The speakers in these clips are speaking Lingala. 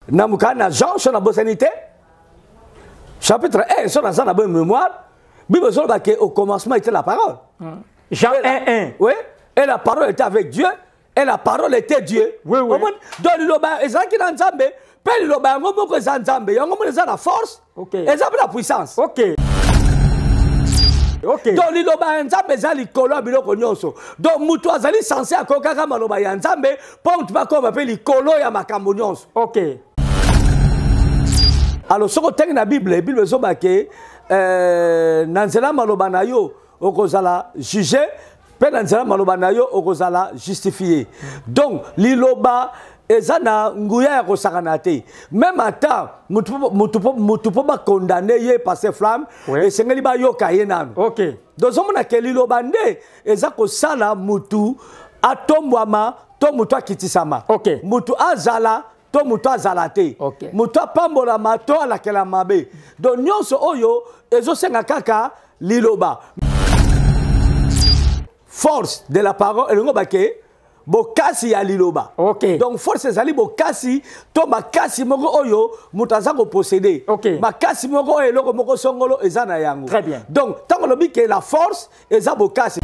Na mokanda na Jean, so nabosani te, chapitre 1, so naza na bonne mémoire, Bible ezoloba ke au commencement était la parole. Jean 1 1. Oui, et la parole était avec Dieu, et la parole était Dieu. Oui, oui. Donc liloba ezalaki na Nzambe, mpe liloba yango moko eza Nzambe, yango moko eza na force, eza mpe na puissance. Donc liloba ya Nzambe eza likolo ya biloko nyonso. Donc moto azali censé akokaka maloba ya Nzambe mpo moto bakoma mpe likolo ya makambo nyonso. Alors soki otangi na Bible, Bible ezoba ke na nzela maloba na yo okozala juge, mpe na nzela maloba na yo okozala justifie. Donc liloba eza na nguya ya kosakana te. Même ata mutu po bakondane ye passe flamme, esengeli bayoka ye nanu. Donc ozomona ke liloba nde eza kosala mutu atombwama to mutu akitisama. Mutu azala to mutu azala te. Mutu apambolama to alakela mabe. Donc nyonso oyo ezosenga kaka liloba. Force de la parole elongo bake bokasi ya liloba. Donc force ezali bokasi to makasi moko oyo moto aza koposséder. Makasi moko oyo eloko moko songolo eza na yango. Très bien. Donc ntango olobi ke la force eza bokasi,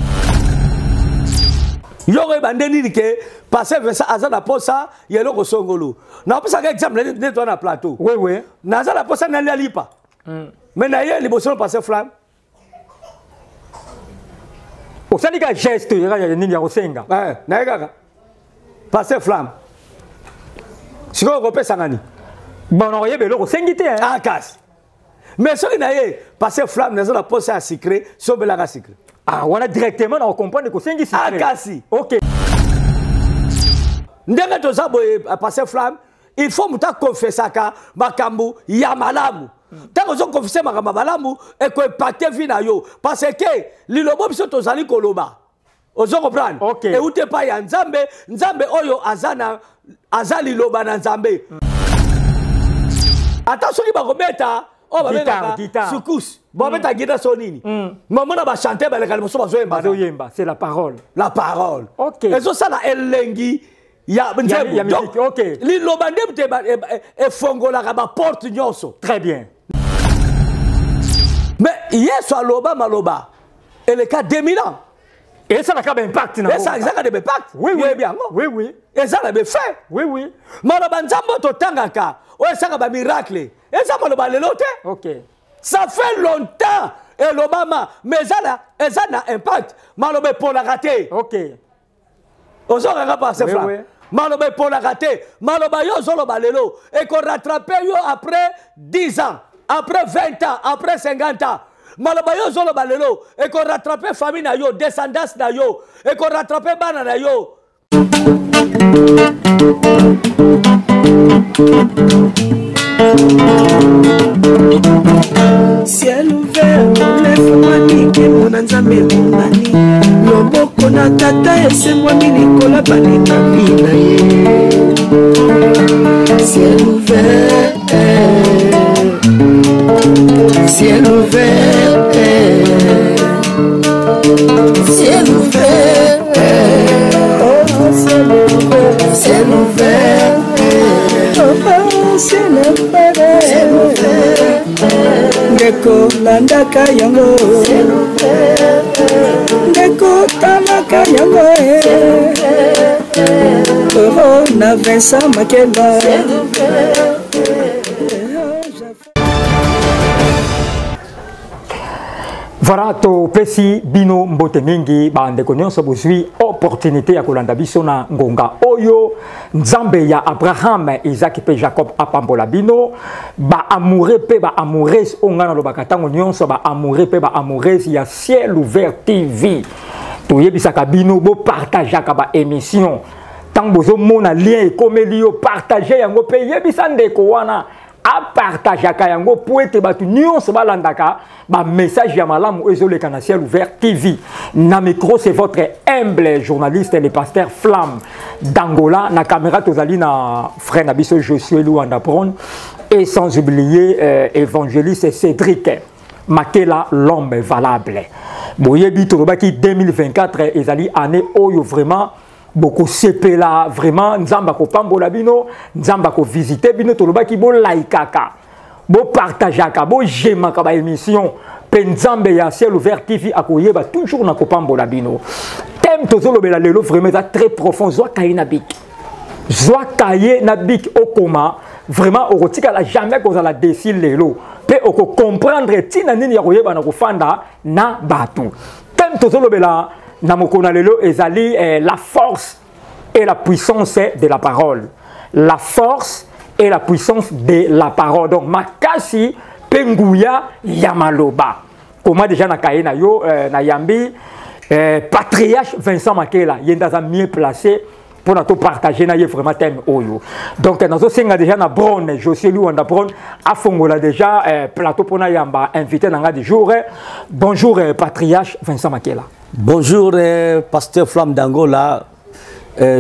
yo oyeba nde nini ke Pasteur Vincent aza na posa ya eloko songolo. Napesaka exemple nde toza na plateau. Oui, oui. Naza na posa nalia lipa. Mais na ye liboso na Pasteur Flamme. Osali ka geste ya nini ya kosenga? Na ye kaka Pasteur Flamme. Sikoyo okopesanga nini? Bon, na koyeba eloko osengi te, hein? Ah, kasi. Mais soki na ye Pasteur Flamme naza na posa ya sucré, sombelaka sucré. Ah, wana directement na comprendre kosengi sucré. Ah, kasi. Ndenge toza boye Pasteur Flamme, il faut moto akonfesaka makambo ya malamu. Ntango ozokonfese makambo ya malamu, ekoimpacte vie na yo. Parce que lilobo biso tozali koloba. Ozo comprendre? Euti epai ya Nzambe, Nzambe oyo aza na, aza liloba na Nzambe. Ata soki bakobeta, oyo babengaka sukus, babeta guitare so nini? Mamona ba chanter baleka liboso bazoyemba. Bazoyemba, c'est la parole. La parole. Ezosala elengi ya nzembo. Ya musique. Donc, liloba nde moto efongolaka ba porte nyonso. Très bien. Mais Yesu aloba maloba eleka 2000 ans. Esalaka ba impact na Esa, ezalaka de ba impact. Oui, oui. Yebi yango. Oui, oui. Eza na ba effet. Oui, oui. Maloba Nzambe oyo totangaka, oyo esalaka ba miracle, eza maloba lelo te. Ça fait longtemps elobama, mais eza na impact. Maloba epolaka te. Ozongaka pa Oui, Flamme. oui. Maloba epolaka te. Maloba yo ozoloba lelo ekorattrape yo après 10 ans, après 20 ans, après 50 ans. Maloba yo ozoloba lelo ekorattrape famille na yo, descendance na yo, ekorattrape bana na yo. Ciel ouvert, lefungwami, nkembo na Nzambe emonani. Loboko na tata esembwami likolo balingami na ye. Ciel ouvert, ciel ouvert, ciel ouvert, oh, ciel ouvert, ciel ouvert, oh, ciel ouvert, ciel ouvert. Ndeko landaka yango, ndeko talaka yango, oh, na Vincent Makela. Voilà, topesi bino mbote mingi ba ndeko nyonso bozwi opportunité ya kolanda biso na ngonga oyo. Nzambe ya Abraham, Isaac pe Jacob apambola bino, ba amoureux pe ba amoureuse oyo nga nalobaka ntango nyonso, ba amoureux pe ba amoureuse ya Ciel Ouvert TV. Toyebisaka bino bo partageaka ba émission. Ntango bozomona lien ekomeli yo, partage yango pe yebisa ndeko wana apartageaka yango po ete bato nyonso balandaka ba message ya malamu oyo ezoleka na Ciel Ouvert TV. Na micro, c'est votre humble journaliste, le pasteur Flamme d'Angola. Na caméra, tozali na frère na biso Josué Luanda Brown. Et sans oublier évangéliste Cédric Makela, l'homme valable. Boyebi tolobaki 2024 ezali année oyo vraiment Bokosepela vraiment, Nzambe akopambola bino, Nzambe akovisite bino. Tolobaki bolaikaka, bopartageaka, bojemaka baémission mpe Nzambe ya Ciel Ouvert TV akoyeba toujours na kopambola bino. Thème tozolobela lelo vraiment eza très profond. Zwa kaye na bic, zwa kaye na bic, okoma vraiment, okotikala jamais kozala déçu lelo mpe okocomprendre ntina nini ya koyeba na kofanda na bato. Thème tozolobela na mokolo na lelo ezali la force et la puissance de la parole. La force et la puissance de la parole, donc makasi mpe nguya ya maloba. Koma déjà na kaye na yo. Na yambi patriarche Vincent Makela, ye nde aza mieux placé mpona topartage na ye vraiment thème oyo. Donc nazosenga déjà na Bron Josie Luwanda Bron afongola déjà plateau mpona yamba invité na nga du jour. Bonjour patriarche Vincent Makela. Bonjour pasteur Flamme d'Angola,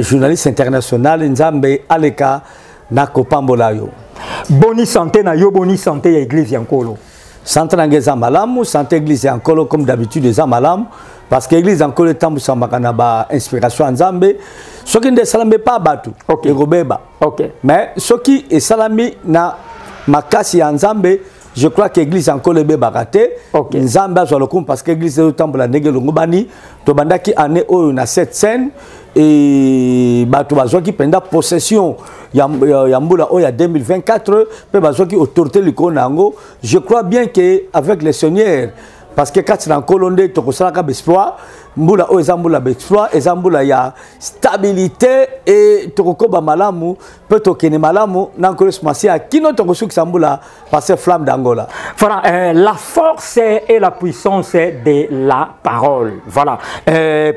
journaliste international. Nzambe aleka na kopambola yo. Boni santé na yo, boni santé ya église ya Nkolo? Santé na ngai eza malamu, santé église ya Nkolo comme d'habitude eza malamu, parce que église ya Nkolo etambusamaka na bainspiration ya Nzambe. Soki nde esalami epa bato, ekobeba. Mais soki esalami na makasi ya Nzambe, je crois que église ya Nkolo ebebaka te. Nzambe azwa lokumu, parce que église ezotambola ndenge elongo bani. Tobandaki année oyo na cette scène e bato bazwaki mpenza possession ya mbula oyo ya 2024 mpe bazwaki autorité likolo na yango. Je crois bien que avec le Seigneur, parce que kati na Nkolo nde tokosalaka baexploit. Mbula oyo eza mbula baexploit, eza mbula ya stabilité e tokokoba malamu mpe tokende malamu na Nkolo Yesu Masiya kino tokosukisa mbula. Pasteur Flamme d'Angola. Voilà, la force et la puissance de la parole. Voilà.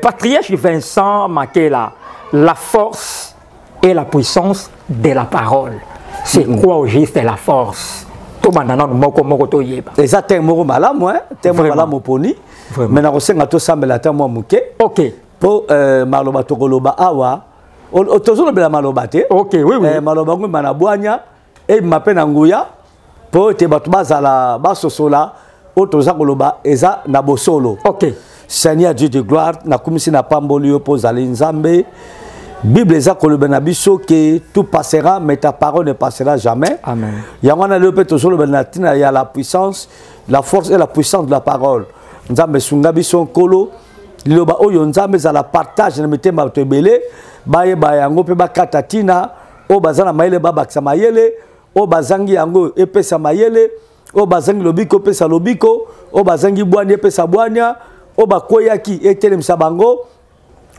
Patriarche Vincent Makela, la force et la puissance de la parole. C'est quoi au juste la force? Tobanda nanu moko moko toyeba. Eza thème moko malamu, hein? Thème Vraiment. malamu poni. Vraiment. Mais nakosenga tosambela ata mwa moke. Po maloba tokoloba awa, tozolobela maloba te. Ok, oui. Maloba ngo ebima na bwanya, ebima mpe na nguya, po ete bato bazala basosola oyo toza koloba eza na bosolo. Seigneur Dieu de gloire, nakumisi na pamboli yo mpo ozali Nzambe. Bible eza koloba na biso ke tout passera, mais ta parole ne passera jamais. Amen. Yango wana lelo mpe tozoloba na ntina ya la puissance, la force et la puissance de la parole. Nzambe sunga biso Nkolo, liloba oyo Nzambe ezala partage na mitema bato ebele, bayeba yango mpe bakata ntina. Oyo baza na mayele babakisa mayele, oyo bazangi yango epesa mayele, oyo bazangi lobiko epesa lobiko, oyo bazangi bwanya epesa bwanya, oyo bakweyaki etelemisa bango,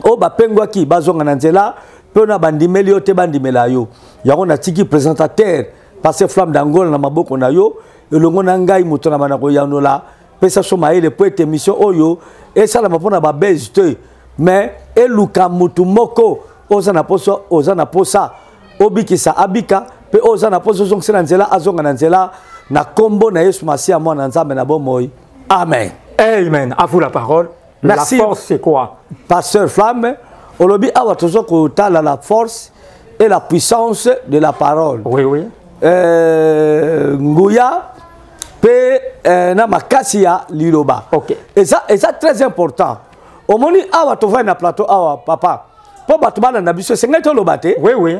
oyo bapengwaki bazonga na nzela, mpe na bandimeli yo te bandimela yo. Yango natiki présentateur Pasteur Flamme d'Angola na maboko na yo, elongo na ngai moto na bana koyanola, pesa so mayele po ete mission oyo esalama mpona babase te, mais eluka motu moko oza na posa, oza na posa obikisa abika, mpe oza na posa ozongisa na nzela azonga na nzela, na kombo na Yesu Masiya mwana Nzambe na bomoi. Amen. Amen. À vous la parole. Merci. La force, c'est quoi? Pasteur Flamme, olobi awa tozo kotala la force et la puissance de la parole. Oui, oui. Nguya pe na makasi ya liloba. Et ça, et ça très important. Omoni awa tovai na plateau awa papa. Po bato bana na biso sengai toloba te. Oui, oui.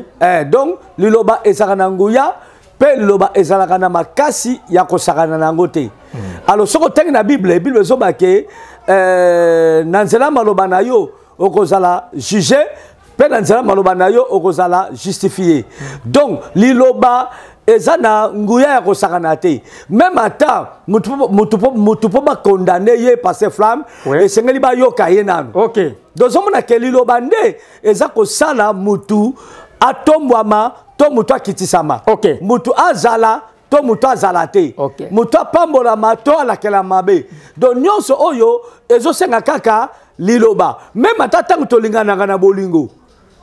Donc liloba ezalaka na nguya pe liloba ezalaka na makasi ya kosakana na yango te. Alors soko otangi na Bible, Bible ezoba ke na nzela maloba na yo okozala jugé, pe na nzela maloba na yo okozala justifié. Donc liloba eza na nguya ya kosakana te. Même ata mutu po ba condamné ye Pasteur Flamme, esengeli ba yoka ye nanu. Donc ozomona ke liloba nde eza kosala mutu atombwama to mutu akitisama. Mutu azala to mutu azala te. Mutu apambolama to alakela mabe. Donc nyonso oyo ezosenga kaka liloba. Même ata ntango tolinganaka na bolingo,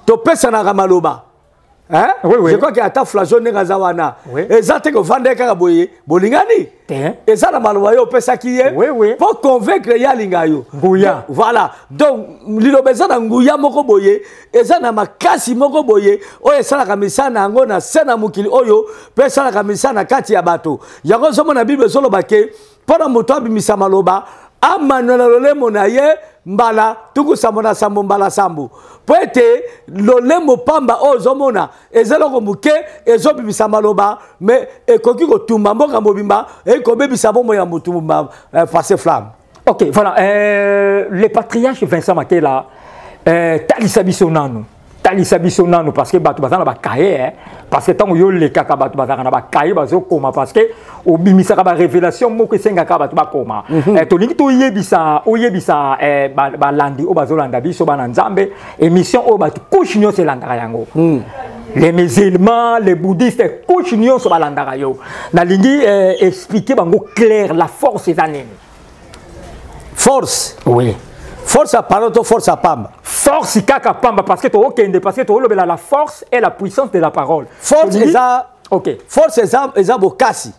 topesanaka maloba. Hein? Oui, oui. Je crois que ata flageon ndenge aza wana. Oui. Eza te kovanda ye kaka boye, bolingani. Te. Eza na maloba yo opesaki ye. Oui, oui. Po convaincre ye alinga yo. Nguya. Donc, voilà. Donc liloba eza na nguya moko boye, eza na makasi moko boye, oyo esalaka misala na yango na se na mokili oyo, pe esalaka misala na kati ya bato. Yango ozomona Bible ezoloba ke, mpo na moto abimisa maloba, amanola lolemo na ye, Mbala 77 mbala sambo, mpo ete lolemo pamba oyo ozomona eza eloko moke, ezobimisa maloba, mais ekoki kotumba mboka mobimba, ekobebisa bomoi ya motu mobimba. Pasteur Flamme. Ok, voilà. Le patriarche Vincent Makela, talisa biso nanu. Talisa biso nanu, parce que bato baza na bakaye, hein? Parce que ntango yo olekaka, bato bazalaka na bakaye, bazokoma, parce que obimisaka barévélation moko esengaka bato bakoma. Tolingi toyebisa, oyebisa balandi oyo bazolanda biso, bana Nzambe, émission oyo bato couche nyonso elandaka yango. Les musulmans, les bouddhistes, couche nyonso balandaka yo. Nalingi expliquer bango clair la force eza nini. Force? Oui. Force ya parole to force ya pamba? Force kaka pamba, parce que tookende, parce que toolobela la force et la puissance de la parole. Force eza Ok. Force eza bokasi.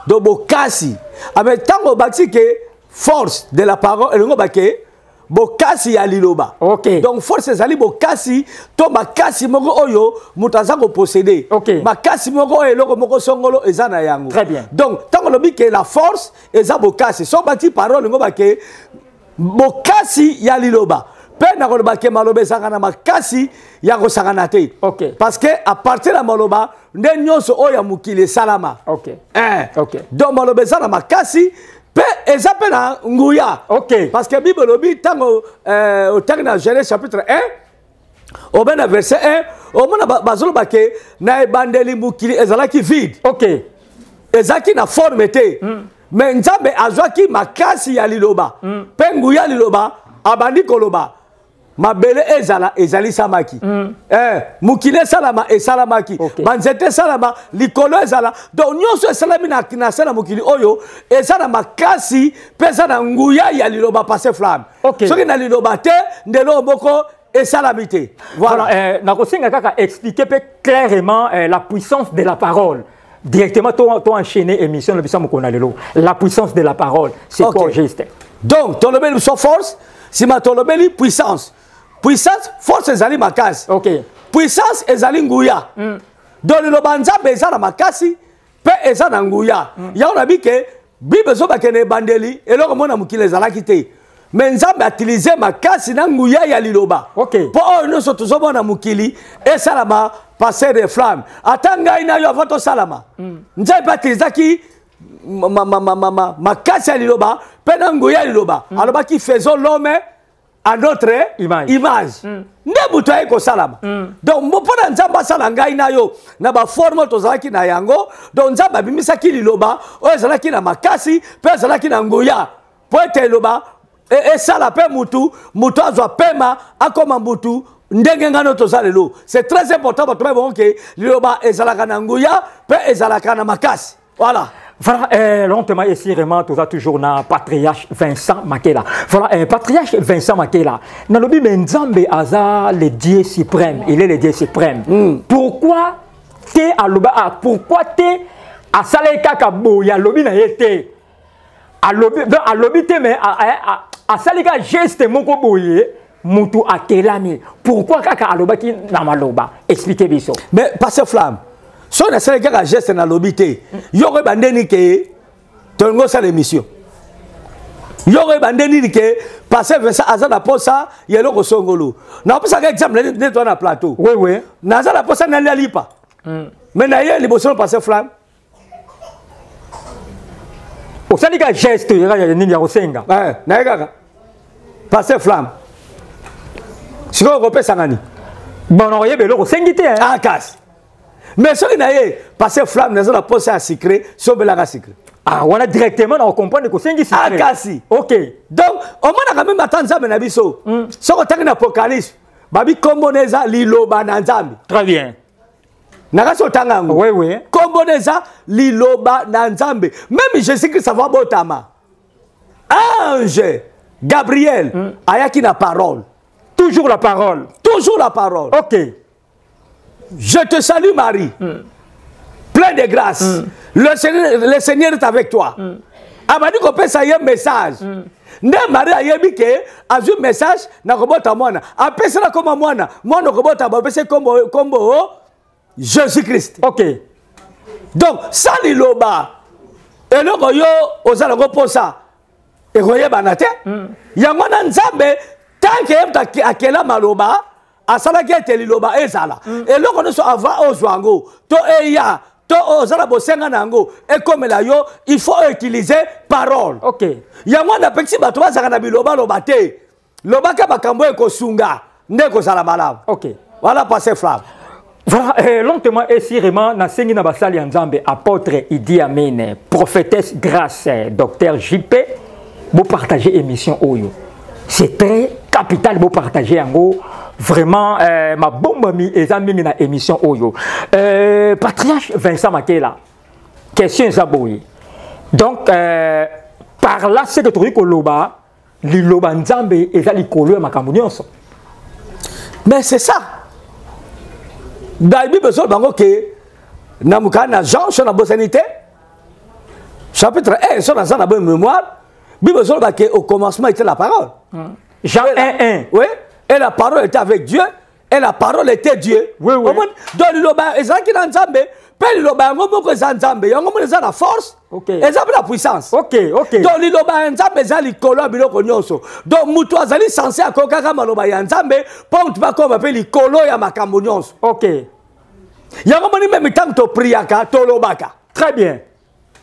Donc bokasi ame ntango obakisi ke force de la parole, elingo bake bokasi ya liloba. Donc force ezali bokasi to makasi moko oyo moto aza koposséder. Makasi moko oyo eloko moko songolo eza na yango. Très bien. Donc ntango olobi ke la force eza bokasi, so bati parole, elingo bake bokasi ya liloba. Mpe nakoloba ke maloba ezalaka na makasi ya kosangana te. Parce que à partir ya maloba nde nyonso oyo ya mokili esalama. Donc maloba eza na makasi mpe eza mpe na nguya. Parce que Bible elobi, ntango otangi na Genèse chapitre 1 obe na verset 1, omona bazoloba ke na ebandeli mokili ezalaki vide. Ezalaki na forme te. Mais Nzambe azwaki makasi ya liloba mpe nguya liloba, abandi koloba mabele ezala, ezalisamaki. Mokili esalama, esalamaki. Banzete esalama, likolo ezala. Donc nyonso esalami na se na mokili oyo eza na makasi mpe eza na nguya ya liloba, Pasteur Flamme. Soki na liloba te, ndelo moko esalami te. Voilà. Voilà, nakosenga kaka expliquer mpe clairement la puissance de la parole. Directement to enchaîner émission na biso mokolo na lelo. La puissance de la parole, c'est quoi juste? Donc tolobeli biso force, nsima tolobeli puissance. Puissance, force ezali makasi. Puissance ezali nguya. Donc liloba Nzambe eza na makasi mpe eza na nguya. Yango nabi ke Bible ezobake na ebandeli eloko mona mokili ezalaki te, mais Nzambe autiliser makasi na nguya ya liloba mpo oyo nyonso tozomona mokili esalama. Pasteur de Flamme, ata ngai na yo, avant tosalama, Nzambe mpe atilisaki makasi ya liloba mpe na nguya ya liloba. Alobaki: "Faisons l'homme à notre image." Image. Nde moto aye kosalama. Donc mpo na Nzambe asala ngai na yo na baforme oyo tozalaki na yango, donc Nzambe abimisaki liloba oyo ezalaki na makasi mpe ezalaki na nguya mpo ete eloba esala mpe mutu, mutu azwa pema, akoma mutu ndenge ngai no toza lelo. C'est très important bato bayeba ke liloba ezalaka na nguya mpe ezalaka na makasi. Voilà. Voilà, lentement et sûrement, tout ça toujours na patriarche Vincent Makela. Voilà, patriarche Vincent Makela. Nalobi mais Nzambe aza le Dieu suprême, il est le Dieu suprême. Pourquoi te aloba, ah, pourquoi te asale kaka boya lobi na ye te? Alobi, donc alobi te, mais asali ka geste moko boye, mutu atelami. Pourquoi kaka alobaki na maloba? Expliquez biso. Mais Pasteur Flamme, soki nasali kaka geste, nalobi te, yo koyeba ndeni ke tolingi osala émission? Yo koyeba nde nini ke Pasteur Vincent aza na posa ya eloko songolo? Napesaka exemple nde toza na plateau. Oui, oui. Naza na posa nalia lipa, mais na ye liboso na Pasteur Flamme. Osali ka geste ya nini, ya kosenga? Naye kaka Pasteur Flamme, sikoyo okopesanga nini? Bon, nakoyeba eloko osengi te. Ah, kasi mais soki na ye Pasteur Flamme, naza na posa ya sucré, sombelaka sucré. Ah, wana directement na comprendre kosengi sucré. Ah, kasi. Donc omonaka même ata Nzambe na biso, soki otangi na Apocalypse, babi kombo na eza liloba na Nzambe. Très bien. Nakasi otanga yango. Oui. Kombo na eza liloba na Nzambe. Même Jésus Christ avant botama, ange Gabriel ayaki na parole. Toujours la parole. Toujours la parole. "Je te salue Marie, plein de grâce, le Seigneur est avec toi." Abandi kopesa ye message. Nde Marie ayebi ke azwi message na kobota mwana, apesela koma mwana, mwana okobota, bapesi kombo, kombo Jésus Christ. Donc sans liloba, eloko yo oza nango mposa Ekoyebana te. Yango wana Nzambe, tant que ye moto akela maloba, asalaki ete liloba ezala. Eloko nyonso avant ozwa yango to eya to oza na bosenga na yango ekomela yo, il faut utiliser parole. Yango wana apekisi bato bazalaka na bilobaloba te. Lobaka makambo ekosunga nde ekozala malamu. Voilà, pasteur Flav. Voilà, lentement et sûrement, nasengi na basali ya Nzambe, apôtre Idi Amin, prophétesse Grâce, docteur JP, bo partager émission oyo. C'est très capital bo partager yango. Vraiment, ma bombe mi eza mingi na émission oyo. Patriarche Vincent Makela, question eza boye. Donc, par là, c'est que tokoki koloba, liloba Nzambe eza likolo ya makambo nyonso. Mais c'est ça. Dans la Bible, bango ke na mokanda na Jean, so na bosani te, chapitre 1, so naza na bonne mémoire, Bible ezoloba ke au commencement était la parole. Jean 1, 1. Oui, et la parole était avec Dieu, et la parole était Dieu. Oui, oui. Omoni, donc liloba ezalaki na Nzambe, mpe liloba yango moko eza Nzambe, yango moko eza na force, eza mpe na puissance. Donc liloba ya Nzambe eza likolo ya biloko nyonso. Donc moto azali censé akokaka maloba ya Nzambe mpo moto bakoma mpe likolo ya makambo nyonso. Yango moni meme ntango topriaka, tolobaka. Très bien.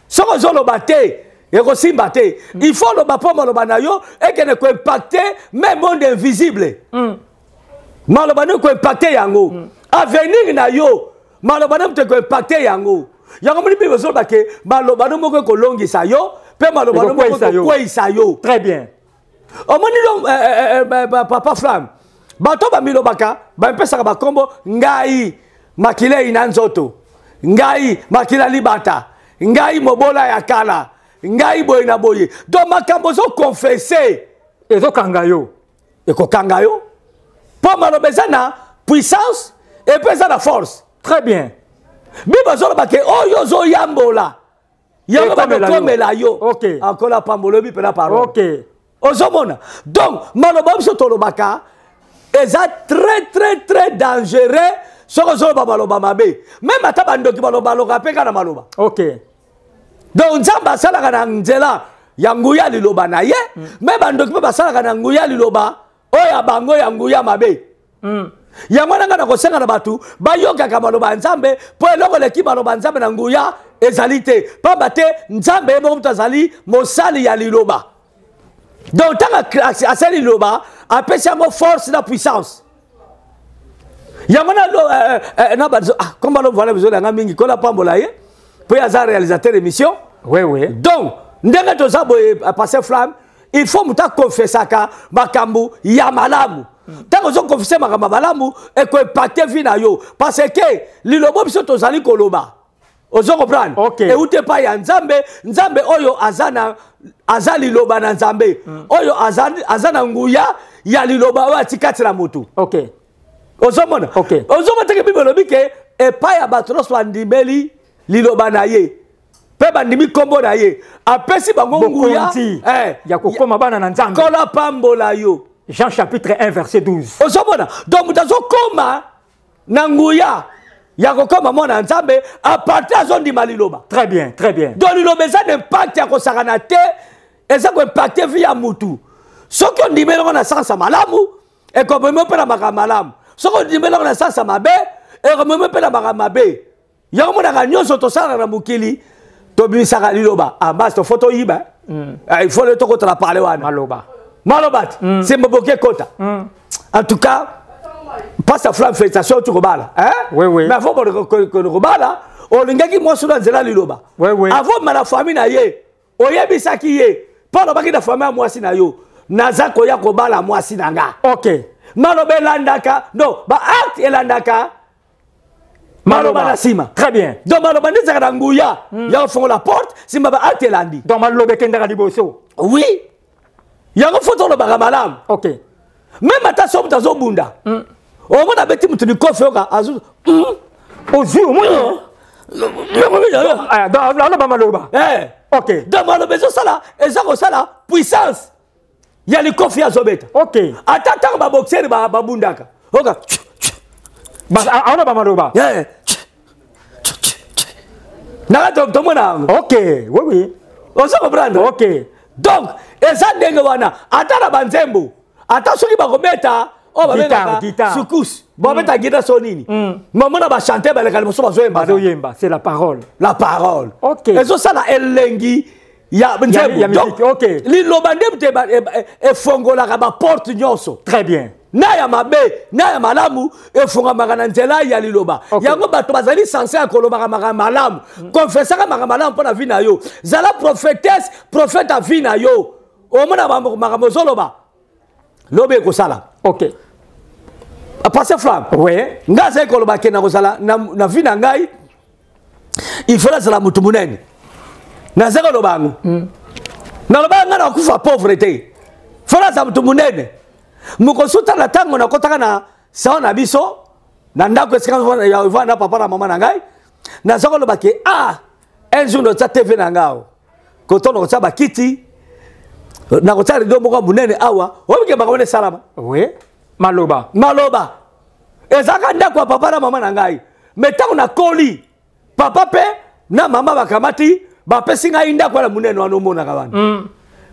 Soki ozoloba te, ekosimba te. Il faut loba mpo maloba na yo ekende koimpacte même monde invisible. Maloba nde koimpacte yango. Avenir na yo, maloba nde moto ekoimpacte yango. Yango moni Bible ezoloba ke maloba nde moko ekolongisa yo, mpe maloba nde moko Ekokweyisa yo. ekokweyisa yo. Très bien. Omoni lo papa Flamme, bato bamilobaka, bamipesaka bakombo ngai makila na nzoto, ngai makila libata, ngai mobola ya kala, ngai boye na boye. Donc makambo ozoconfesse ezokanga yo. Ekokanga yo. Mpo maloba eza na puissance et puis eza na force. Très bien. Bible ezoloba ke oyo ozoyambola yango Ekomela yo. bakokomela yo. Akola pambolo oyebi mpena parole. Ozomona. Donc maloba biso tolobaka eza très très très dangereux soki ozoloba maloba mabe. Même ata bandoki balobaloka mpe kaka na maloba. Donc Nzambe asalaka na nzela ya nguya liloba na ye, mais bandoki mpe basalaka na nguya liloba oyo ya bango ya nguya mabe. Yango wana ngai nakosenga na bato bayokaka maloba ya Nzambe, mpo eloko eleki maloba ya Nzambe na nguya ezali te. Pamba te Nzambe ye moko moto azali mosali ya liloba. Donc ntango asali liloba, apesi yango force na puissance. Yango na lo na bato, ah, comme balo voilà besoin na nga mingi, kola pambola ye, mpo ye aza réalisateur émission. Oui, oui. Donc ndenge toza boye, pasteur Flamme, il faut moto akonfesaka makambo ya malamu. Ntango ozokonfese makambo ya malamu, ekoimpacte vie na yo. Parce que lilobo biso tozali koloba, ozo comprendre? Euti epai ya Nzambe, Nzambe oyo aza liloba na Nzambe, oyo aza na nguya ya liloba oyo atikati kati na motu. Ozomona? Ozomona teke Bible elobi ke epai ya bato nyonso bandimeli liloba na ye mpe bandimi nkombo na ye, apesi bango nguya, Bokonzi ya kokoma bana na Nzambe. Kola pambola yo. Jean chapitre 1 verset 12. Ozomona? Donc moto azokoma na nguya ya kokoma mwana ya Nzambe à partir azondima liloba. Très bien, très bien. Donc liloba eza na impact ya kosakana te, eza koimpacte vie ya mutu. Soki ondimeli yango na sens ya malamu, ekomemi mpe na makambo malamu. Soki ondimeli yango na sens ya mabe, ekomemi mpe na makambo mabe. Yango monaka nyonso tosalaka na mokili, tobimisaka liloba. Ah, basi, faut toyiba. Ah, il faut le tokotala parler wana. Maloba. Maloba te. C'est moboke kota. En tout cas, Pasteur Flamme, félicitations, tu kobala, hein? Oui, oui. Mais avant que kobala, olingaki mwasi na nzela liloba. Oui, oui. Avant ma famille na ye, oyebisaki ye, mpo alobaki na famille ya mwasi na yo, naza koya kobala mwasi na nga. Maloba elandaka, non, ba acte elandaka maloba na nsima. Très bien. Donc maloba nde ezalaka na nguya ya kofongola porte, nsima ba acte elandi. Donc maloba ekendaka liboso. Oui. Yango faut tolobaka malamu. Même ata so moto azobunda. Omona abeti moto likofi oyoka, azo-. Ozwi omoni. Ah, donc, aloba maloba. Donc maloba ezosala, eza kosala puissance ya likofi azobeta. Ata ntango ba boxeur babundaka. Oyoka. Ba, aloba maloba. Naka tomona yango. Oui, oui. Ozo comprendre? Donc, Eza ndenge wana, ata na banzembo, ata soki bakobeta oyo babengaka sukus, babeta guitare so nini, mamona bachante baleka liboso bazoyemba. Bazoyemba, c'est la parole. La parole. Ok. Ezosala elengi ya nzembo. Donc, ok, liloba nde moto efongolaka baporte nyonso. Très bien. Na ya mabe na ya malamu efongamaka na nzela ya liloba. Yango bato bazali sense ya kolobaka makambo malamu, konfesaka makambo malamu mpo na vie na yo. Zala prophétesse, prophète ya vie na yo. Omona makambo ozoloba lobi ekosala. Ok. Pasteur Flamme. Oui. Nga azali koloba ke na kozala na vie na ngai, il faut nazala motu monene. Naza koloba yango. Naloba ngai nakufa pauvre te. Faut nazala motu monene. Mokosuta na ntango nakotaka na salon na biso, na ndako esika ya na papa na mama na ngai, naza koloba ke ah, un jour nakotia TV na ngai awa. Koto nakotia bakiti, nakotia rideau moko monene awa. Oyebi ke makambo wana esalama? Oui. Maloba. Maloba. Ezalaka ndako ya papa na mama na ngai. Mais ntango nakoli, papa pe na mama bakamati, bapesi ngai ndako wana monene wana omonaka wana.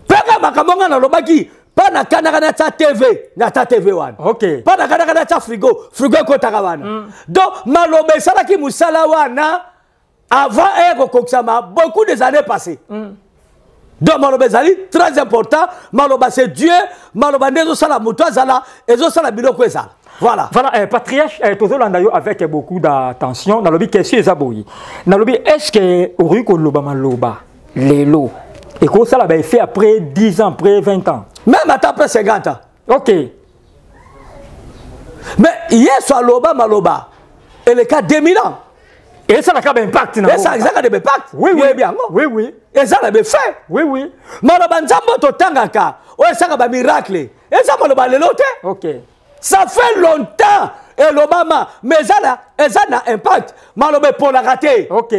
Mpe kaka makambo ngai nalobaki, mpa nakanaka natia TV, natia TV wana. Ok. Mpa nakanaka natia frigo, frigo ekotaka wana. Donc maloba esalaki mosala wana avant eye kokokisama beaucoup des années passées. Donc maloba ezali très important. Maloba c'est Dieu. Maloba nde ezosala moto azala, ezosala biloko ezala. Voilà. Voilà, patriarche, tozolanda yo avec beaucoup d'attention. Nalobi question eza boye. Nalobi est-ce que okoki koloba maloba lelo et kosala ba effet après 10 ans, après 20 ans? Même ata après 50 ans. Ok. Mais Yesu aloba maloba eleka 2000 ans. Et ça n'a pas d'impact. Et ça n'a pas d'impact. Oui, oui. Bien. Oui, oui. Et ça n'a pas fait. Oui, oui. Maloba nzambo totangaka. Oyo esaka ba miracle. Et ça maloba lelo te. Ok. Ça fait longtemps et l'Obama, mais ça n'a impact. Maloba pour la rater. Ok.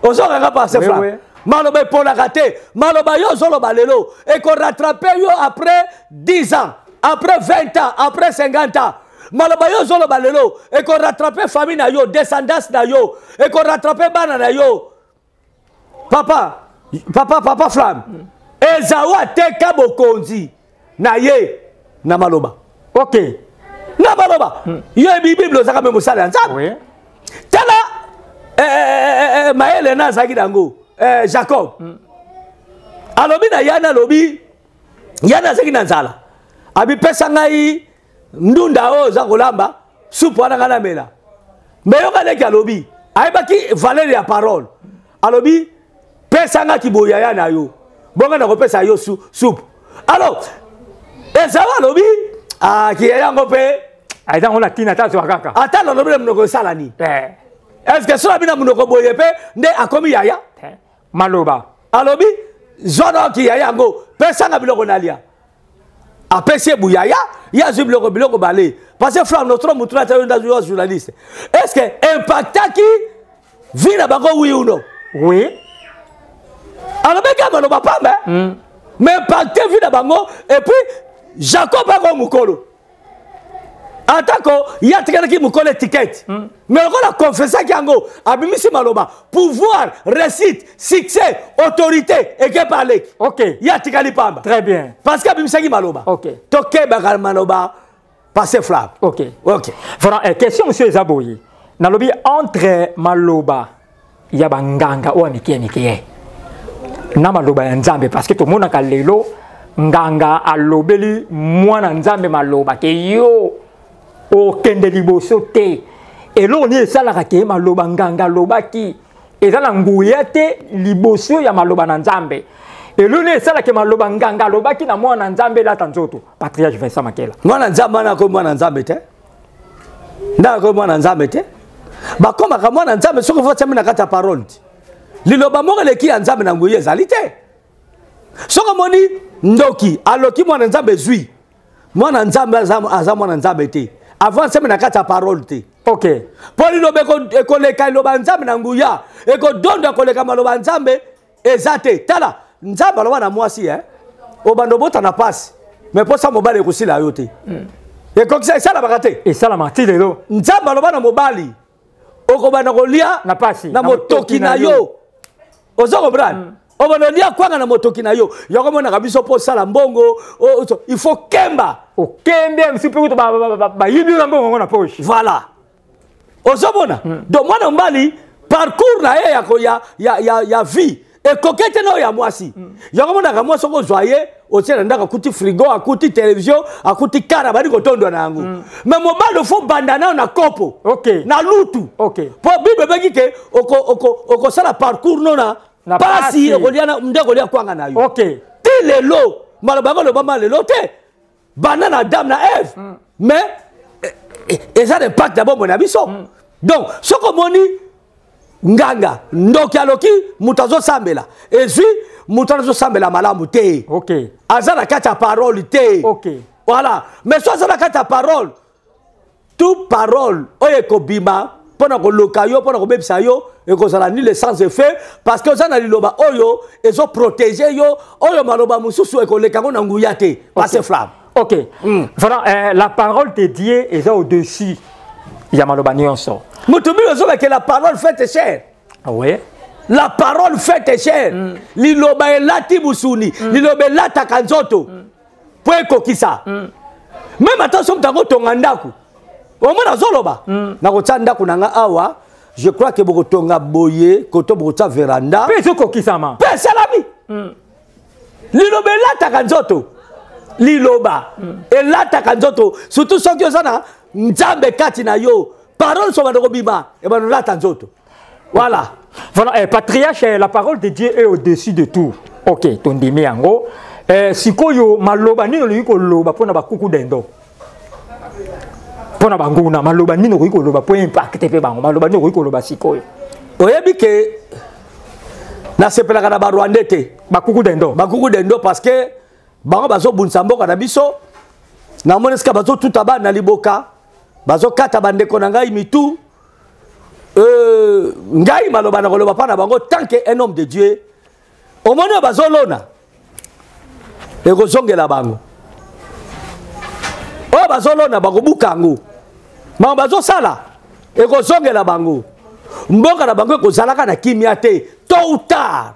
Ozongaka par ce Oui, frère. oui. Maloba pour la rater. Maloba yo zoloba lelo et qu'on rattrape yo après 10 ans, après 20 ans, après 50 ans. Maloba yo zoloba lelo et qu'on rattrape famille na yo, descendance na yo et qu'on rattrape bana na yo. Papa, papa, papa Flamme. Ezawa teka bokonzi na ye na maloba. Ok. Na maloba. Yo ebi Bible ozaka me mosala ya Nzambe. Oui. Tala mayele na azalaki nango, Jacob. Alobi na yana, alobi yana azalaki na nzala. Abipesa ngai ndunda oyo oza kolamba, supu wana ngai namela. Mais yoka leki alobi, ayebaki valeur ya parole. Alobi pesa nga kiboyaya na yo. Bonga na kopesa yo supu. Alors Esaü alobi, ah, kiyaya yango pe. Aza ngo na tina ta zwa kaka. Ata nalobi na monoko esala nini? Eh. Est-ce que soki na monoko boye pe nde akomi yaya? Eh. Maloba. Alobi zwa na kiyaya yango, pesa nga biloko nalia. Apesi ye buyaya, ye azwi biloko, biloko bale. Parce que frère, notre mutu na tayo ndazo journaliste. Est-ce que impactaki vie na bango oui ou non? Oui. Alobi kaka maloba pamba, hein? Mais impacté vie na bango et puis Jacob ako mukolo. Atako ya tikalaki mukolo étiquette. Mais lokola confessaki yango, abimisi maloba, pouvoir, réussite, succès, autorité eke parler. Ok. Ya tikali pamba. Très bien. Parce que abimisaki maloba. Ok. Tokebaka maloba passer flamme. Ok. Ok. Voilà, question monsieur Ezaboyi. Nalobi entre maloba ya banganga oyo mike mike na maloba ya Nzambe, parce que tomonaka lelo nganga alobeli mwana Nzambe maloba ke yo okende liboso te. Eloko nini esalaka ke maloba nganga alobaki eza na nguya te liboso ya maloba na Nzambe? Eloko nini esalaka maloba nganga alobaki na mwana Nzambe elata nzoto? Patriarche Vincent Makela. Mwana Nzambe wana akomi mwana Nzambe te? Nda akomi mwana Nzambe te? Bakomaka mwana Nzambe soki ofotiami na kati ya parole te. Liloba moko eleki ya Nzambe na nguya ezali te. Soki omoni ndoki aloki mwana Nzambe ezwi, mwana Nzambe aza mwana Nzambe te. Avance na kati ya parole te. Ok. Po liloba ekoleka liloba Nzambe na nguya, ekodonda koleka maloba Nzambe eza te. Tala, Nzambe aloba na mwasi, hein? Obanda obota na pasi, mais posa mobali ekosila yo te. Ekokisa esalamaka te. Esalamaka ti lelo. Nzambe aloba na mobali, okobanda kolia na pasi, na motoki na yo. Ozo comprendre? Obanda olia kwanga na motoki na yo. Yango omonaka biso mpo osala mbongo, il faut kemba. Okembi ya misusu mpe kutu bayibi yo na mbongo yango na poche. Voilà. Ozomona? Donc mwana mobali parcours na ye ya vie ekoki te na oyo ya mwasi. Yango omonaka mwasi soki ozwa ye otie na ndako, akuti frigo, akuti télévision, akuti kara, bali kotondwa na yango. Mais mobali ofo banda nayo na kopo. Na lutu. Po Bible ebengi ke okosala parcours no na Na pasi, pasi. okolia na, nde okolia kwanga na yo. Ti lelo, maloba yango elobama lelo te. Banda na Adam na Ève. Mais eza na impact ya bomoi na biso. Donc soki omoni nganga ndoki aloki moto azosambela, ezwi moto azosambela malamu te. Aza na kati ya parole te. Voilà. Mais so aza na kati ya parole, toute parole oyo ekobima mpona koloka yo, mpona kobebisa yo, ekozala nul sans effet, parce que oza na liloba oyo ezoprotege yo, oyo maloba mosusu ekoleka yango na nguya te. Passe flamme. Voilà, la parole de Dieu est au-dessus. Il y a maloba nyonso. Moto bino ozobake la parole faite chair. Ah ouais? La parole faite chair. Liloba elati musuni. Liloba elataka nzoto. Po ekokisa. Même ata soki moto akotonga ndako, omona azoloba. Nakotia ndako na nga awa, je crois que bokotonga boye, koto bokotia veranda. Pe ezokokisama. Pe esalami. Liloba elataka nzoto. Liloba elataka nzoto, surtout soki oza na Nzambe kati na yo. Parole so bando kobima, e bando lata nzoto. Voilà. Voilà, patriarche, la parole de Dieu est au-dessus de tout. OK, tondimi yango. Sikoyo maloba nini olingi koloba mpona bakuku dendo? Mpona banguna, maloba nini okoki koloba po impact pe bango? Maloba nini okoki koloba sikoyo? Oyebi ke nasepelaka na ba Rwandais te. Bakuku dendo. Bakuku dendo parce que bango bazobundisa mboka na biso. Namoni esika bazotuta bana na liboka, bazokata bandeko na ngai mitu. Ngai maloba na koloba pa na bango tant que un homme de Dieu, omoni oyo bazolona ekozongela bango. Oyo bazolona bakobuka yango, bango bazosala ekozongela bango. Mboka na bango ekozalaka na kimia te tôt ou tard.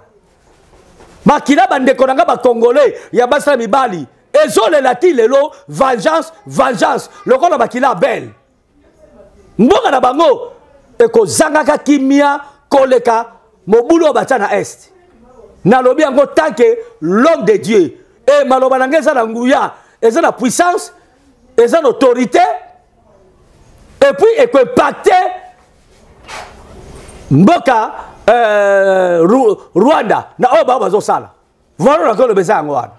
Makila bandeko na nga ba Congolais ya basi na mibali ezolela ti lelo vengeance, vengeance lokola makila belle. Mboka na bango ekozangaka kimia koleka mobulu oyo batia na est. Nalobi yango tant que l'homme de Dieu. Et maloba na ngai eza na nguya, eza na puissance, eza na autorité, et puis ekoimpacte mboka Rwanda na oyo bango bazosala. Voilà la koloba eza yango wana.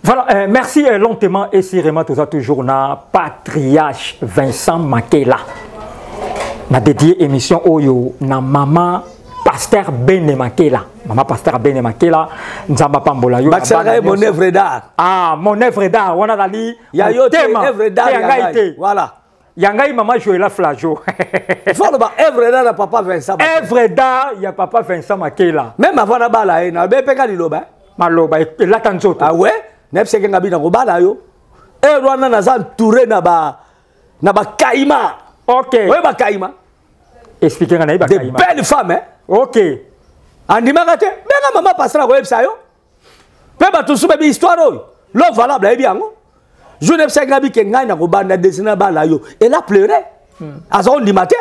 Voilà, merci lentement et sûrement tout ça toujours na patriarche Vincent Makela. Na dédié émission oyo na maman pasteur Bene Makela. Maman pasteur Bene Makela, Nzamba pambola yo. Bakisaka ye mon œuvre d'art. Ah, mon œuvre d'art, wana dali. Ya yo te, Motema. œuvre d'art Te ya ya ngai ngai. te. Voilà. Ya ngai maman Joëlla Flajo. Il faut loba œuvre d'art ya papa Vincent Makela. Œuvre d'art ya papa Vincent Makela. Même avant na bala ye, na bepeka liloba. Maloba elata nzoto. Ah ouais? Nayebisaki nga bino kobala yo. Eh, wana naza entouré na ba kaima. OK. Oye ba kaima. Expliquer nga na ba Des kaima. belles femmes, hein? OK. Andimaka te. Benga mama pasteur akoyebisa yo. Pe bato mosusu bayebi histoire oyo. L'homme valable ayebi yango. Jour nayebisaki nga bike ngai na kobanda dessin na bala yo. Elle a pleuré. Aza kondima te.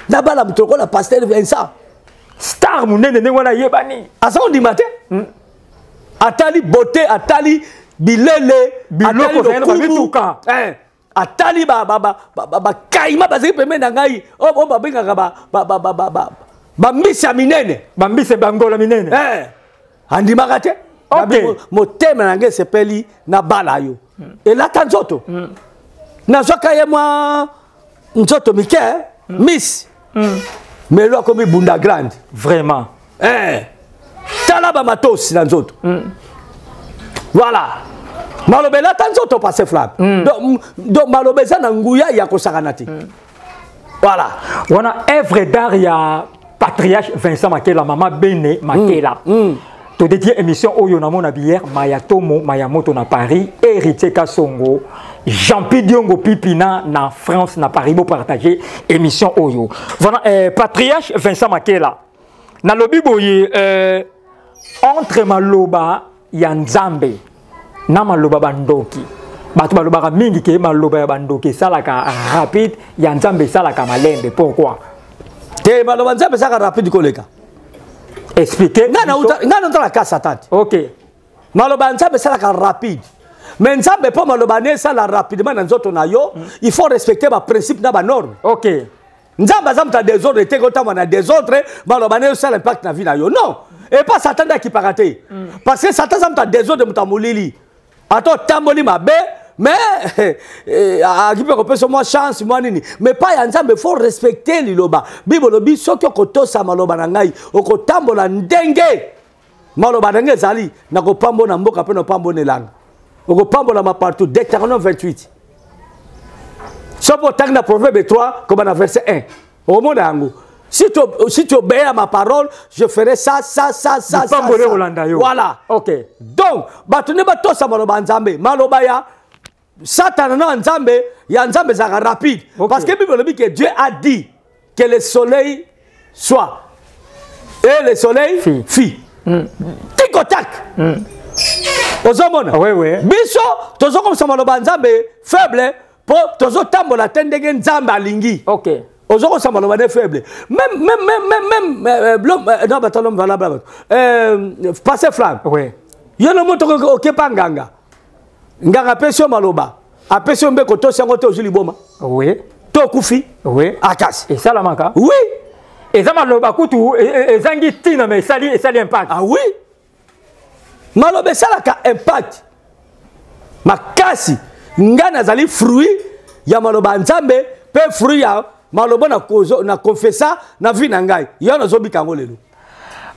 Na bala moto lokola pasteur Vincent. Star munene ndenge wana ayebani. Aza kondima te. Atali beauté, atali bilele, Biloko atali ezali na lokumu. bamituka. Atali ba kaima bazali pembeni na ngai. Oyo, oyo babengaka ba mbisi ya minene. Ba mbisi ya bangola minene. Andimaka te. Ok. Motema na ngai esepeli na bala yo. Elata nzoto. Nazwaka ye mwa nzoto mike, miss. Mais lo akomi bunda grande. Vraiment. Tala ba matosi na nzoto. Voilà. Maloba elata nzoto passe flamme. Donc maloba eza na nguya ya kosakana te. Voilà. Wana œuvre d'art ya patriarche Vincent Makela, mama Bene Makela. To dédié émission oyo na mona bière Mayatomo Mayamoto na Paris, Héritier Kasongo, Jean-Pierre Diongo Pipina na France na Paris, bo partager émission oyo. Voilà, patriarche Vincent Makela. Na lobi boye Entre maloba ya Nzambe na maloba bandoki, bato balobaka mingi ke maloba ya bandoki esalaka rapide, ya Nzambe esalaka malembe. Pourquoi? Te, maloba Nzambe esalaka rapide koleka. Explique. Ngai nauta na ka Satan te. Maloba ya Nzambe esalaka rapide, mais Nzambe, mpo maloba ne esala rapidement na nzoto na yo, il faut respecter baprincipe na banorme. Nzambe aza moto ya désordre te. Kotamba na désordre, maloba ne osala impact na vie na yo, non. Epa Satan nde akipaka te, parce que Satan aza moto ya désordre, moto ya molili. Ata otamboli mabe, mais aki mpe kopesa mwa chance, mwa nini. Mais pa ya Nzambe, faut respecter liloba. Bible olobi: soki okotosa maloba na ngai, okotambola ndenge maloba na ngai ezali, nakopambola mboka mpe napambola elanga, okopambolama partout. Deutéronome 28. So mpo otangi na Proverbe 3, koba na verset 1, okomona yango: si tu obéis à ma parole, je ferai ça, ça, ça, ça, ça, Lipamboli ça. kolanda yo. Voilà. Donc bato nde batosa maloba ya Nzambe. Maloba ya Satana na Nzambe, ya Nzambe ezalaka rapide. Parce que Bible elobi que Dieu a dit que le soleil soit et le soleil Fit. Fit. Tic au tac. Ozomona? Oui. Biso tozokomisa maloba ya Nzambe faible mpo tozotambola te ndenge Nzambe alingi. Ozokosa maloba nde faible. Même même même même même l'homme, non, bato, l'homme valable, bato, passé flamme. Yo no moto okepa nganga, nganga apesi yo maloba, apesi yo mbeko, tosi yango te, ozwi liboma to okufi. Akasi. Esalamaka. Oui. Eza maloba kutu ezangi ntina, mais esali impact. Ah oui, maloba esalaka impact makasi. Ngai nazali fruit ya maloba ya Nzambe mpe fruit ya maloba na confessa na vie na ngai. Yo nazobika yango lelo.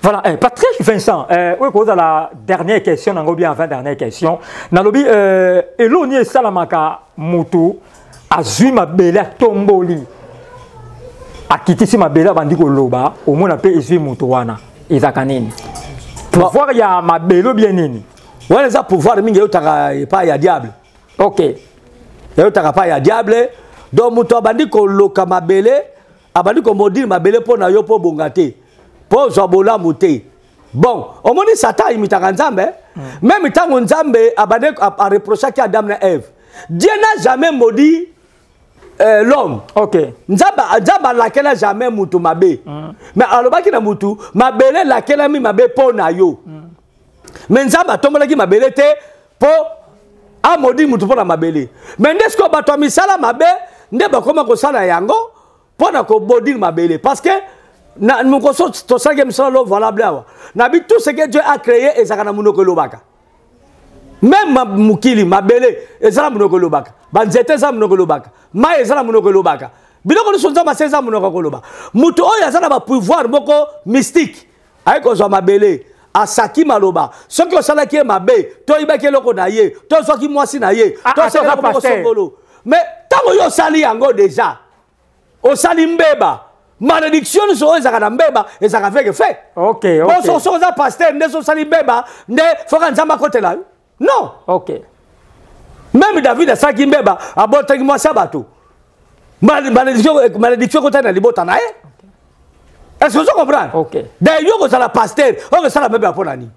Voilà, Patrick Vincent, oui, cause la dernière question, nango bien avant dernière question. Nalobi, eloni esalamaka mutu azwi mabele, atomboli, akitisi mabele, abandi koloba, omona mpe ezwi mutu wana, ezaka nini? Pouvoir ya mabele bien nini? Wana eza pouvoir mingi eutaka epai ya diable. Eutaka epai ya diable. Donc moto abandi koloka mabele, abandi komaudire mabele mpo na yo, mpo obonga te, mpo ozwa bolamu te. Bon, omoni, Satan aimitaka Nzambe. Même ntango Nzambe abandi areprochaki Adam na Ève, Dieu n'a jamais maudit l'homme. Nzambe alakela jamais mutu mabe. Mais alobaki na mutu: mabele elakelami mabe mpo na yo. Mais Nzambe atombolaki mabele te mpo amaudire mutu mpo na mabele. Mais nde sikoyo bato ya misala mabe nde bakoma kosala yango mpo na komaudire mabele, parce que na mokoso tosalaki misala lo valable awa nabi: tout ce que Dieu a créé ezalaka na monoko elobaka. Même mokili, mabele eza na monoko elobaka, banzete eza na monoko elobaka, mai eza na monoko elobaka, biloko nyonso Nzambe ase eza monoko koloba. Moto oyo aza na bapouvoir moko mystique aye kozwa mabele, asaki maloba. Soki osalaki ye mabe, to oyibaki eloko na ye, to ozwaki mwasi na ye, Ah, to ah, osalaki toza eloko moko pasteur. songolo, mais ntango yo osali yango déjà, osali mbeba, malédiction nyonso oyo ezalaka na mbeba ezalaka avec effet. Bon, soki oza pasteur nde so osali mbeba nde foka Nzambe akotela yo? Non. Même David asalaki mbeba, abotaki mwasi ya bato, malédiction ekotali na libota na ye. Est ce que ozo comprendre? Ok. D'ailleurs, yo kozala pasteur oyo kosala mbeba mpo na nini?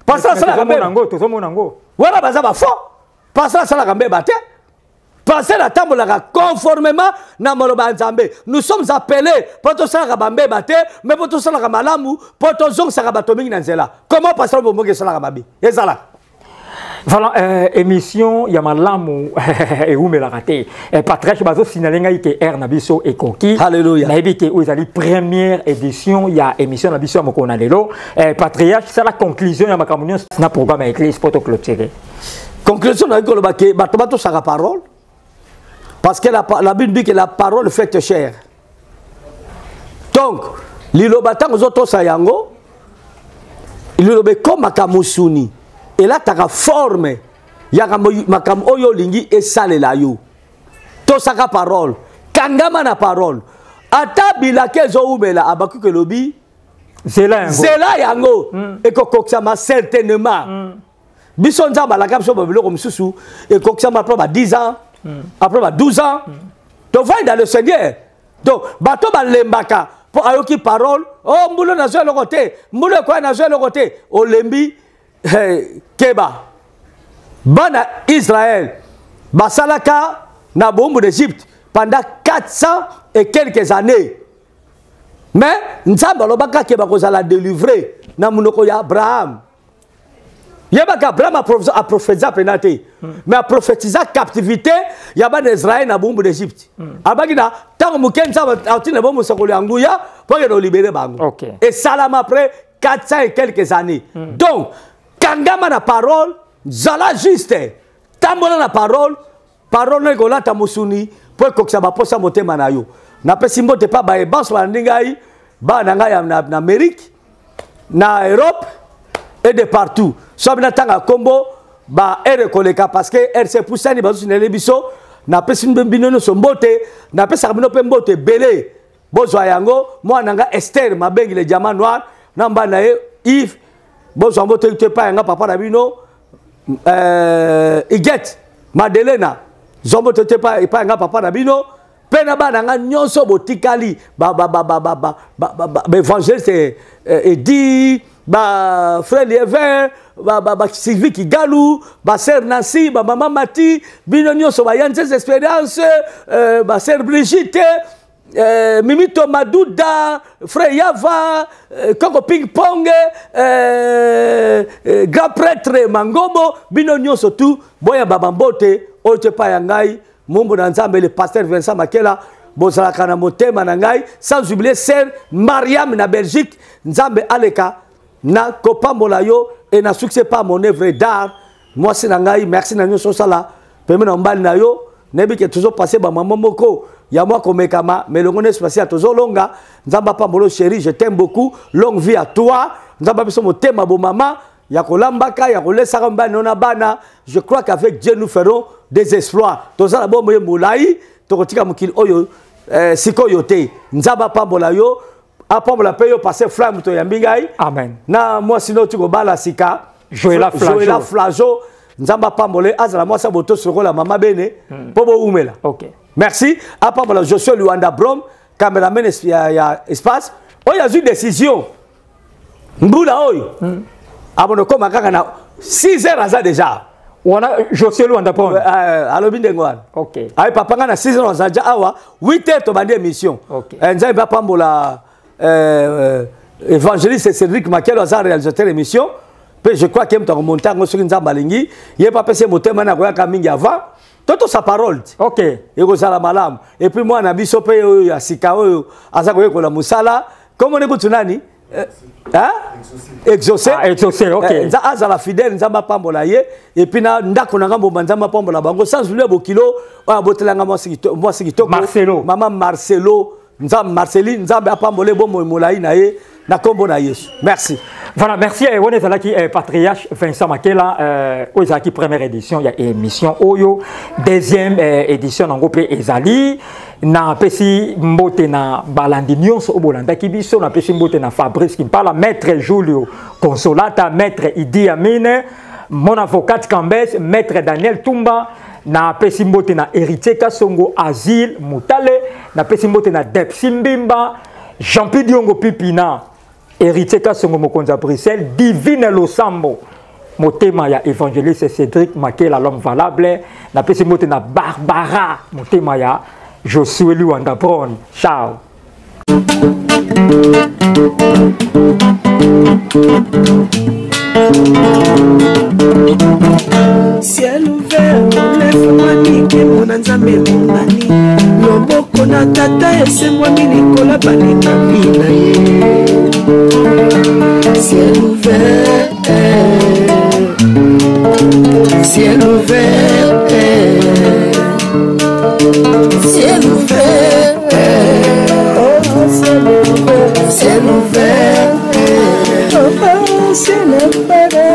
Pasteur asalaka Tozomona mbeba? yango, tozomona yango. Wana baza bafaux. Pasteur asalaka mbeba te. Pasteur atambolaka conformément na maloba ya Nzambe. Nous sommes appelés mpo tosalaka bambeba te, mais mpo tosalaka malamu, mpo tozongisaka bato mingi na nzela. Comment pasteur bomoki esalaka mabe ezalaka? Voilà, émission ya malamu ewumelaka te. Patriarche, bazosignaler ngai ke heure na biso ekoki. Alléluia. Nayebi ke oyo ezali première édition ya émission na biso ya mokolo na lelo. Patriarche, sala conclusion ya makambo nyonso na programme ya église po toclôturer. Conclusion, nayoki koloba ke bato batosaka parole, parce que la Bible dit que la parole fait chair. Donc liloba, ntango ozotosa yango, liloba ekomaka mosuni, elataka forme ya makambo oyo olingi esalela yo. Tosaka parole, kangama na parole, ata bilaka ezowumela. Abakuki elobi: Zela yango. Zela yango, ekokokisama certainement. Biso Nzambe alaka biso babiloko mosusu ekokisama après ba 10 ans, après ba 12 ans. Tovandi dans le Seigneur. Donc bato balembaka. mpo ayoki parole o oh, mbula nazwa eloko te, mbula ekoya nazwa eloko te, olembi. Hey, keba bana Israël basalaka na bowumbu d'Egypte pendant 400 et quelques années, mais Nzambe alobaka ke bakozala délivré na monoko ya Abraham. Yebaka Abraham aprofetiza mpena te, mais aprofetiza captivité ya bana Israël na bowumbu d'Egypte. Abaki na ntango moke Nzambe atinda bo mosakoli ya nguya mpo akende olibere bango. Esalama après 400 et quelques années. Donc kangama na parole, zala juste, tambola na parole, parole no ekolata mosuni mpo ekokisa baposa motema na yo. Napesi mbote mpa baye banso balandi ngai, bana na ngai na Amérique, na Europe et de partout. Soki natanga kombo ba ere koleka parce que RC pusani bazosinele biso. Napesi bino nyonso mbote, napesaka bino mpe mbote ebele. Bozwa yango mwana nga Esther Mabengi le diamant noir na mbana na ye Yves, bozwa mbote te pa yanga papa na bino Iget Madelena, zwa mbote te pa epai yanga papa na bino mpe na bana nga nyonso botikali ba ba ba ba ba ba ba ba ba évangéliste Edi, ba frère Lievin, ba ba ba Sylvie Kigalu, ba sœur Nancy, ba maman Mati, bino nyonso ba Yanzes Expérience, ba sœur Brigitte, Mimito Maduda, frère Yava, Koko Ping Pong, grand prêtre Mangobo, bino nyonso tout, boya baba mbote, oyo te pa ya ngai, mombo na Nzambe, le pasteur Vincent Makela, bozalaka na motema na ngai, sans oublier sœur Mariam na Belgique, Nzambe aleka na kopambola yo et na succès pas mon œuvre d'art. Mwasi na ngai, merci na nyonso osala pembe na mobali na yo. Nayebi ke tozopase bamama moko ya mwa komekama, mais elongo na espace ya tozolonga. Nzambe apambola chérie, je t'aime beaucoup, longue vie à toi. Nzambe abiso motema bomama ya kolambaka ya kolesaka mobali na yo na bana. Je crois qu'avec Dieu nous ferons des exploits. Tozala bomoi molai, tokotika mokili oyo sikoyo te. Nzambe apambola yo, apambola mpe yo passe flamme to yambi ngai. Amen. Na mwasi no tikobala sika Joëla Flajo. Joëla Flajo. Nzambe apambole, azala mwasi ya botosi lokola mama bene, mpo boumela. Merci. Apambola Josué Luanda Brom, cameraman ya espace. Oyo azwi décision. Mbula oyo. Abono koma kaka na 6 heures aza déjà. Wana Josué Luanda Brom. Alobi ndenge wana. Ayi papa nga na 6 heures aza déjà awa, 8 heures tobandi émission. Nzambe apambola évangéliste Cédric Makelo aza réalisateur émission. Pe je crois que mto remonter ngo soki Nzambe alingi, ye pa pese motema na koyaka mingi avant. Toto sa parole. Ekozala malamu. Et puis moi na biso pe oyo ya sika oyo aza koyekola musala. Comment on écoute nani? Hein? Exaucé. Ah, exaucé, ok. Nza azala fidèle, Nzambe apambola ye. Et puis na ndako na ngambo Nzambe apambola bango sans oublier bokilo oyo abotelanga mwasi kitoko. Marcelo. Mama Marcelo, Nzambe Marceline, Nzambe apambole bomoi molai na ye na kombo na Yesu. Merci. Voilà, merci. On est là qui patriarche Vincent Makela, oyo ezalaki première édition ya émission oyo, deuxième édition nango pe ezali. Na pesi mbote na balandi nyonso oyo bolandaki biso, na pesi mbote na Fabrice Kimpala, maître Julio Consolata, maître Idi Amine, mon avocat Cambès, maître Daniel Tumba, na pesi mbote na Héritier Kasongo, Azil Mutale, na pesi mbote na Depsi Mbimba, Jean-Pierre Diongo Pipina, Héritier Kasongo mokonzi ya Bruxelles, Divine Losambo, motema ya évangéliste Cédric Makela, l'homme valable, na pesi mbote na Barbara, motema ya Josué Luanda Brown. Ciao. Ciel ouvert, lefungwami, nkembo na Nzambe emonani. Loboko na tata esengwami likolo balekami na ye. Ciel ouvert, ciel ouvert, ciel ouvert, oh, ciel ouvert, ciel ouvert, oh, ciel ouvert.